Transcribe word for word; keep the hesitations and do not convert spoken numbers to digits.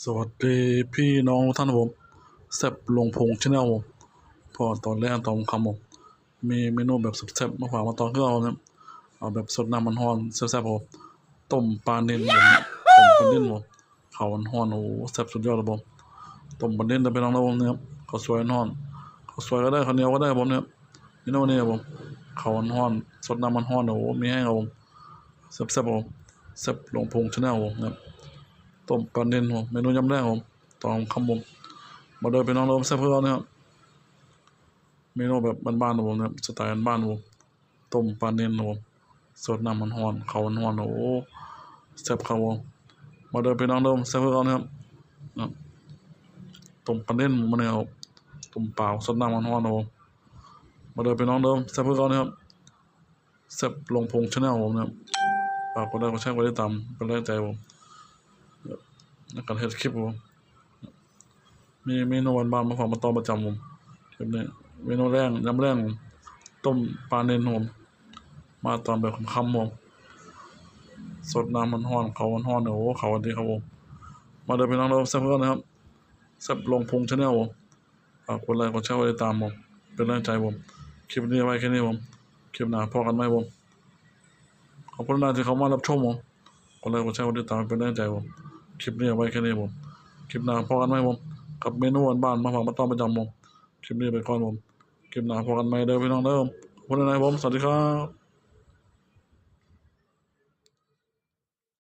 สวัสดีพี่น้องทุกท่านครับผม แซ่บลงพุง Channel ครับผม พอตอนแรกตอนค่ำผม มีเมนูแบบแซ่บๆมาฝากมาตอนเช้าครับผม เอาแบบสดน้ำมันฮ้อนแซ่บๆครับผม ต้มปลานิลครับผม ต้มปลานิลครับผม ข้าวฮ้อนๆ โอ้โห แซ่บสุดยอดครับผม ต้มปลานิลเด้อพี่น้องเด้อผม เนี่ยครับ ข้าวสวยฮ้อน ข้าวสวยก็ได้ ข้าวเหนียวก็ได้ครับผม เนี่ย เมนูนี้ครับผม ข้าวฮ้อนๆ สดน้ำมันฮ้อน โอ้โห มีแฮงครับผม แซ่บๆครับผม แซ่บลงพุง Channel ครับผม เนี่ย ต้มปลานิลครับผม เมนูยามแลงครับผม ตอนค่ำครับผม มาเด้อพี่น้องเด้อ แซ่บคือเก่านะครับ เมนูแบบบ้านๆครับผม เนี่ย สไตล์บ้านๆครับผม ต้มปลานิลครับผม สดน้ำฮ้อนๆ ข้าวฮ้อนๆ โอ้โห แซ่บครับผม มาเด้อพี่น้องเด้อ แซ่บคือเก่านะครับ ครับ ต้มปลานิลมื้อนี้ครับ ต้มเปล่า สดน้ำฮ้อนๆครับผม มาเด้อพี่น้องเด้อ แซ่บคือเก่านะครับ แซ่บลงพุง Channel ครับผม นะครับ ฝากกดไลค์ กดแชร์ กดติดตาม เป็นแรงใจครับผม ในการเฮ็ดคลิปครับผม มีเมนูบ้านๆมาฝากมาตอนประจำครับผม คลิปนี้ เมนูแลง ยามแลง ต้มปลานิลครับผม มาตอนแบบค่ำๆครับผม สดน้ำฮ้อนๆ ข้าวฮ้อนๆ โอ้โห ข้าวดีครับผม มาเด้อพี่น้องเด้อ แซ่บคือเก่านะครับ แซ่บลงพุง Channel ครับผม ฝากกดไลค์ กดแชร์ กดติดตามครับผม เป็นแรงใจครับผม คลิปนี้ไว้แค่นี้ครับผม คลิปหน้าพ้อกันใหม่ครับผม ขอบคุณหลายที่เข้ามารับชมครับผม กดไลค์ กดแชร์ กดติดตาม เป็นแรงใจครับผม คลิปนี้ไว้แค่นี้ครับผม คลิปหน้าพ้อกันใหม่ครับผม กับเมนูบ้านๆมาฝากมาตอนประจำครับผม คลิปนี้ไปก่อนครับผม คลิปหน้าพ้อกันใหม่เด้อพี่น้องเด้อ ขอบคุณหลายๆครับผม สวัสดีครับ